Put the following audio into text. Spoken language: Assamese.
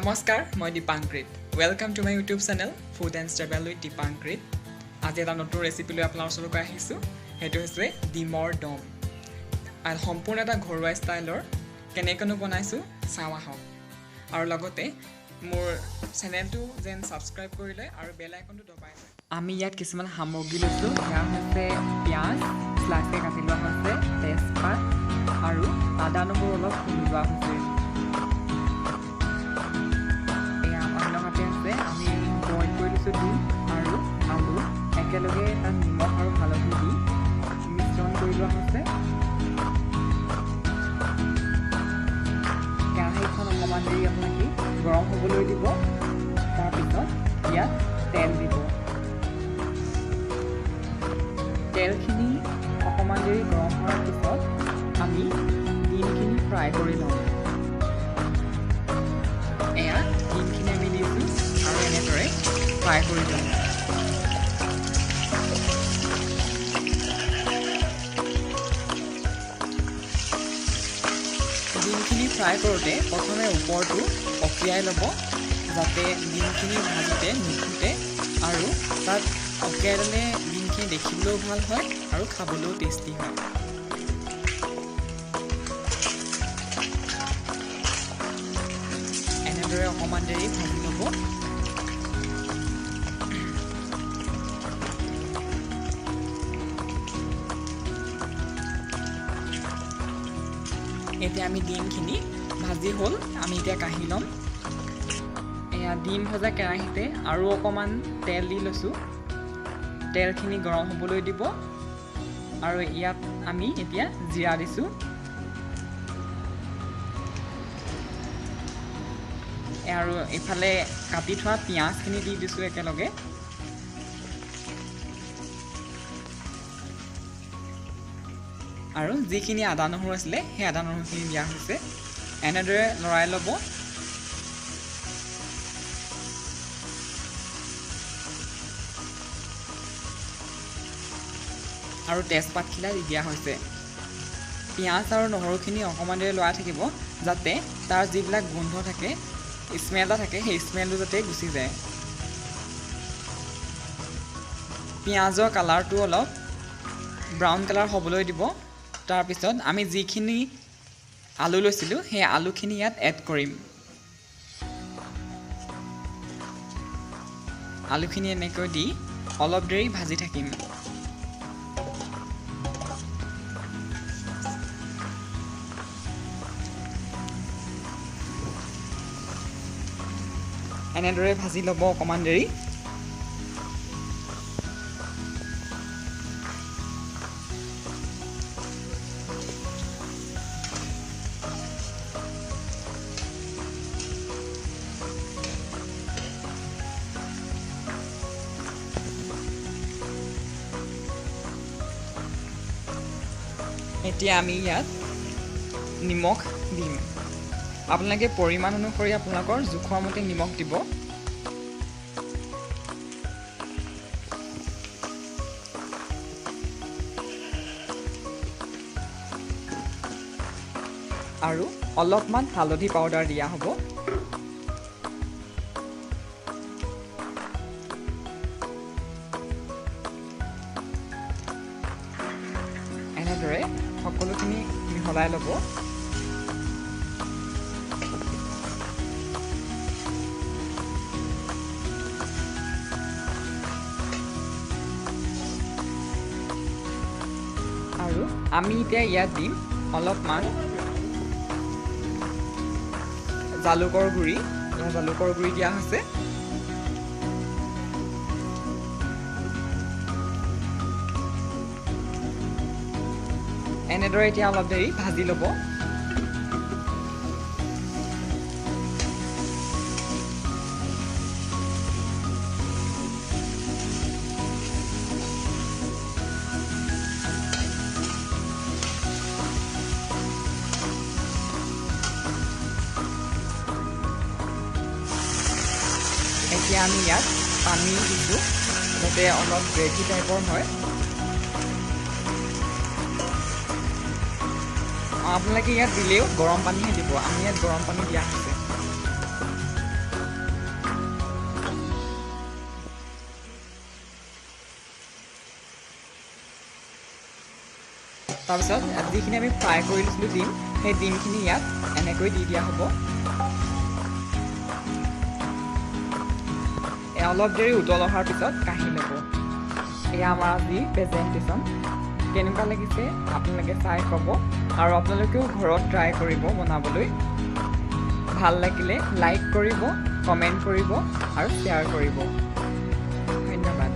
নমস্কাৰ, মই দীপাংকৃত। Welcome to my YouTube channel food and travel with Dipankrit. আজি এটা নতুন ৰেচিপি লৈ আপোনাৰ ওচৰলৈ আহিছোঁ। সেইটো হৈছে ডিমৰ দম, আৰু সম্পূৰ্ণ এটা ঘৰুৱা ষ্টাইলৰ কেনেকৈনো বনাইছোঁ চাওঁ আহক। আৰু লগতে মোৰ চেনেলটো যেন ছাবস্ক্ৰাইব কৰি লয় আৰু বেল আইকনটো দবাই লয়। আমি ইয়াত কিছুমান সামগ্ৰী লৈছোঁ। সেয়া হৈছে পিঁয়াজ শ্লাইচকৈ কাটি লোৱা হৈছে, তেজপাত আৰু আদা নহৰু অলপ খুন্দি লোৱা হৈছে। অন্যহাতে আছে আমি বইল কৰি লৈছোঁ ডিম আৰু আলু একেলগে, তাত নিমখ আৰু হালধি দি মিশ্ৰণ কৰি লোৱা হৈছে। কেৰাহীখন অকণমান দেৰি আপোনালোকে গৰম হ'বলৈ দিব। তাৰপিছত ইয়াত তেল দিব। তেলখিনি অকণমান দেৰি গৰম হোৱাৰ পিছত আমি ডিমখিনি ফ্ৰাই কৰি ল'ম। এয়া ডিমখিনি আমি দিছোঁ আৰু এনেদৰে ফ্ৰাই কৰি ল'ম। ডিমখিনি ফ্ৰাই কৰোঁতে প্ৰথমে ওপৰটো অকিয়াই ল'ব, যাতে ডিমখিনি ভাজোঁতে নুফুটে, আৰু তাত অকিয়াই ল'লে ডিমখিনি দেখিবলৈও ভাল হয় আৰু খাবলৈও টেষ্টি হয়। এনেদৰে অকণমান দেৰি ভাজি ল'ব। এতিয়া আমি ডিমখিনি ভাজি হ'ল, আমি এতিয়া কাঢ়ি ল'ম। এয়া ডিম ভজা কেৰাহীতে আৰু অকণমান তেল দি লৈছোঁ। তেলখিনি গৰম হ'বলৈ দিব আৰু ইয়াত আমি এতিয়া জিৰা দিছোঁ। আৰু এইফালে কাটি থোৱা পিঁয়াজখিনি দি দিছোঁ একেলগে। আৰু যিখিনি আদা নহৰু আছিলে সেই আদা নহৰুখিনি দিয়া হৈছে। এনেদৰে লৰাই ল'ব। আৰু তেজপাতখিলা দি দিয়া হৈছে। পিঁয়াজ আৰু নহৰুখিনি অকণমান দেৰি লৰাই থাকিব, যাতে তাৰ যিবিলাক গোন্ধ থাকে, স্মেল এটা থাকে, সেই স্মেলটো যাতে গুচি যায়। পিঁয়াজৰ কালাৰটো অলপ ব্ৰাউন কালাৰ হ'বলৈ দিব। তাৰপিছত আমি যিখিনি আলু লৈছিলোঁ সেই আলুখিনি ইয়াত এড কৰিম। আলুখিনি এনেকৈ দি অলপ দেৰি ভাজি থাকিম। এনেদৰে ভাজি ল'ব অকণমান দেৰি। এতিয়া আমি ইয়াত নিমখ দিম। আপোনালোকে পৰিমাণ অনুসৰি আপোনালোকৰ জোখৰ মতে নিমখ দিব। আৰু অলপমান হালধি পাউডাৰ দিয়া হ'ব। এনেদৰে সকলোখিনি মিহলাই ল'ব। আৰু আমি এতিয়া ইয়াত দিম অলপমান জালুকৰ গুড়ি। জালুকৰ গুড়ি দিয়া হৈছে। এনেদৰে এতিয়া অলপ দেৰি ভাজি ল'ব। এতিয়া আমি ইয়াত পানী দিছোঁ, যাতে অলপ গ্ৰেভি টাইপৰ হয়। আপোনালোকে ইয়াত দিলেও গৰম পানীহে দিব, আমি ইয়াত গৰম পানী দিয়া হৈছে। তাৰপিছত যিখিনি আমি ফ্ৰাই কৰি লৈছিলোঁ ডিম, সেই ডিমখিনি ইয়াত এনেকৈ দি দিয়া হ'ব। অলপ দেৰি উতল অহাৰ পিছত কাঢ়ি ল'ব। এয়া আমাৰ আজি প্ৰেজেণ্টেশ্যন। কেনেকুৱা লাগিছে আপোনালোকে চাই ক'ব, আৰু আপোনালোকেও ঘৰত ট্ৰাই কৰিব বনাবলৈ। ভাল লাগিলে লাইক কৰিব, কমেণ্ট কৰিব আৰু শ্বেয়াৰ কৰিব। ধন্যবাদ।